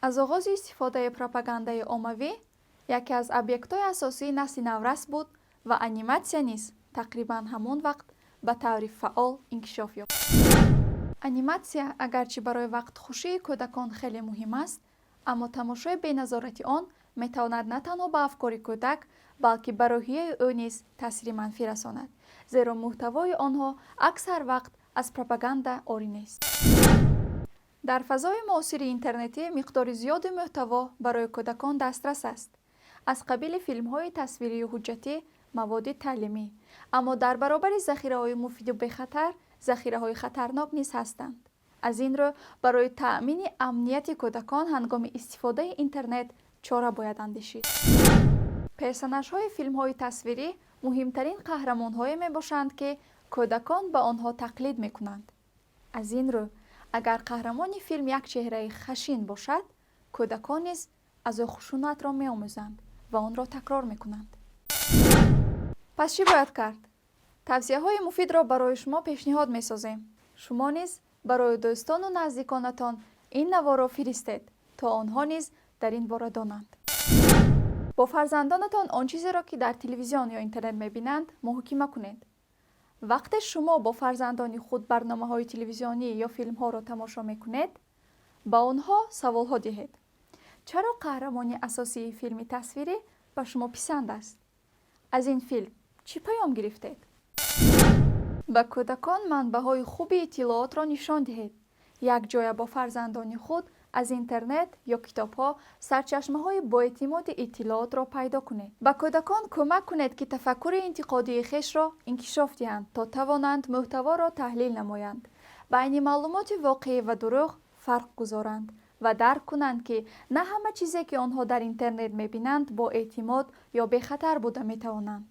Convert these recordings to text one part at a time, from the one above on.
Аз оғози истифодаи пропагандаи оммавӣ яке аз объектҳои асосии насли наврас буд ва аниматсия низ тақрибан ҳамон вақт ба таври фаъол инкишоф ёфт. Аниматсия агарчи барои вақтхушии кӯдакон хеле муҳим аст, аммо тамошои беназорати он метавонад на танҳо ба афкори кӯдак, балки ба рӯҳияи ӯ низ таъсири манфӣ расонад, зеро мӯҳтавои онҳо аксар вақт аз пропаганда орӣ нест. Дар фазои муосири интернетӣ миқдори зиёди мӯҳтаво барои кӯдакон дастрас аст, аз қабили филмҳои тасвирию ҳуҷҷатӣ, маводи таълимӣ. Аммо дар баробари захираҳои муфиду бехатар, захираҳои хатарнок низ ҳастанд. Аз ин рӯ, барои таъмини амнияти кӯдакон ҳангоми истифодаи интернет чора бояд андешид. Персонажҳои филмҳои тасвирӣ муҳимтарин қаҳрамонҳое мебошанд, ки кӯдакон ба онҳо тақлид мекунанд. Аз ин рӯ, агар қаҳрамони филм як чеҳраи хашин бошад, кӯдакон низ аз ӯ хушунатро меомӯзанд ва онро такрор мекунанд. Пас чӣ бояд кард? Тавсияҳои муфидро барои шумо пешниҳод месозем. Шумо низ барои дӯстону наздиконатон ин наворро фиристед, то онҳо низ дар ин бора донанд. Бо фарзандонатон он чизеро, ки дар телевизион ё интернет мебинанд, муҳокима кунед. Вақте шумо бо фарзандони худ барномаҳои телевизионӣ ё филмҳоро тамошо мекунед, ба онҳо саволҳо диҳед: чаро қаҳрамони асосии филми тасвирӣ ба шумо писанд аст? Аз ин филм чӣ паём гирифтед? Ба кӯдакон манбаъҳои хуби иттилоотро нишон диҳед. Якҷоя бо фарзандони худ аз интернет ё китобҳо сарчашмаҳои боэътимоди иттилоотро пайдо кунед. Ба кӯдакон кӯмак кунед, ки тафаккури интиқодии хешро инкишоф диҳанд, то тавонанд мӯҳтаворо таҳлил намоянд, байни маълумоти воқеӣ ва дурӯғ фарқ гузоранд ва дарк кунанд, ки на ҳама чизе, ки онҳо дар интернет мебинанд, боэътимод ё бехатар буда метавонанд.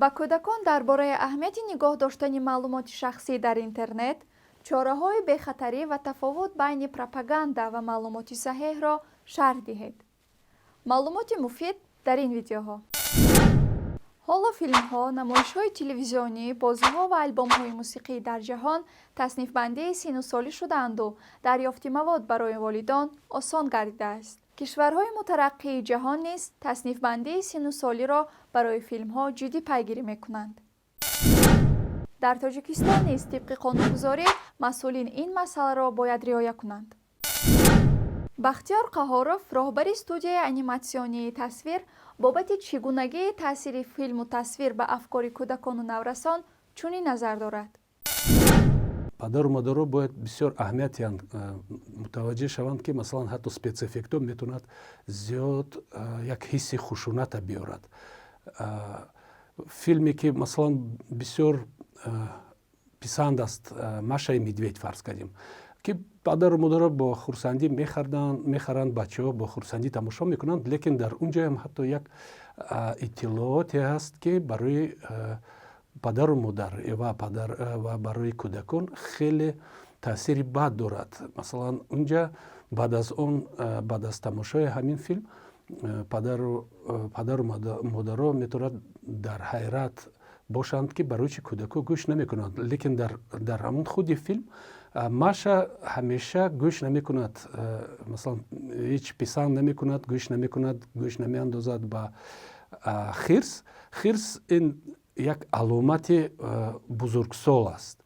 Ба кӯдакон дар бораи аҳамияти нигоҳ доштани маълумоти шахсӣ дар интернет, чораҳои бехатарӣ ва тафовут байни пропаганда ва маълумоти саҳеҳро шарҳ диҳед. Маълумоти муфид дар ин видеоҳо. Ҳоло филмҳо, намоишҳои телевизионӣ, бозиҳо ва албомҳои мусиқӣ дар ҷаҳон таснифбандии синну солӣ шудаанду дарёфти мавод барои волидон осон гардидааст. Кишварҳои мутараққии ҷаҳон низ таснифбандии синну солиро барои филмҳо ҷиддӣ пайгирӣ мекунанд. Дар Тоҷикистон низ тибқи қонунгузорӣ масъулин ин масъаларо бояд риоя кунанд. Бахтиёр Қаҳоров, роҳбари студияи аниматсионии «Тасвир», бобати чӣ гунагии таъсири филму тасвир ба афкори кӯдакону наврасон чунин назар дорад. Падару модаро бояд бисёр аҳамият диҳанд, мутаваҷҷеҳ шаванд, ки масалан ҳатто спецэффектҳо метавонад зиёд як ҳисси хушуната биёрад. Филме, ки масалан бисёр писанд аст, «Маша и медведь», фарз кардем, ки падару модаро бо хурсандӣ мехаранд, бачаҳо бо хурсандӣ тамошо мекунанд, лекин дар он ҷоям ҳатто як иттилооте ҳаст, ки барои падару модар ва барои кӯдакон хеле таъсири бад дорад. Масалан, унҷа баъд аз он, баъд аз тамошои ҳамин филм, падару модаро метавонад дар ҳайрат бошанд, ки барои чӣ кӯдако гӯш намекунанд. Лекин дар ҳамон худи филм Маша ҳамеша гӯш намекунад, масалан, ҳеҷ писанд намекунад, гӯш намекунад, гӯш намеандозад ба хирс. Хирс ин як аломати бузургсол аст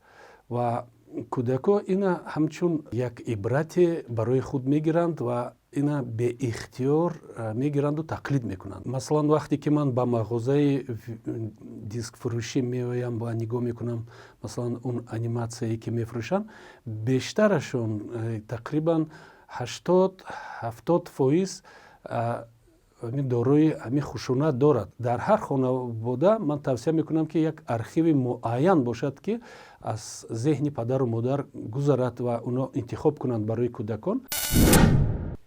ва кӯдако ина ҳамчун як ибрате барои худ мегиранд ва ина беихтиёр мегиранду тақлид мекунанд. Масалан, вақте ки ман ба мағозаи дискфурӯшӣ меоям ва нигоҳ мекунам, масалан, он аниматсияе, ки мефурӯшанд, бештарашон, тақрибан 80-70%, дорои ҳамин хушунат дорад. Дар ҳар хонавода ман тавсия мекунам, ки як архиви муайян бошад, ки аз зеҳни падару модар гузарад ва онҳо интихоб кунанд барои кӯдакон.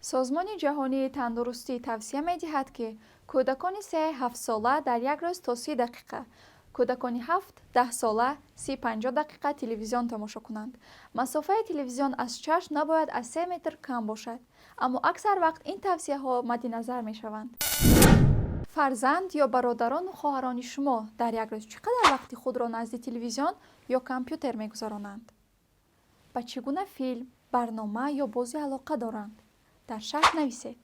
Созмони Ҷаҳонии Тандурустӣ тавсия медиҳад, ки кӯдакони 3-7сола дар як рӯз то 30 дақиқа, кӯдакони 7-10сола 30-50 дақиқа телевизион тамошо кунанд. Масофаи телевизион аз чашм набояд аз 3 метр кам бошад. Аммо аксар вақт ин тавсияҳо мадди назар мешаванд. Фарзанд ё бародарону хоҳарони шумо дар як рӯз чӣ қадар вақти худро назди телевизион ё компютер мегузаронанд? Ба чӣ гуна филм, барнома ё бозӣ алоқа доранд? Дар шарҳ нависед.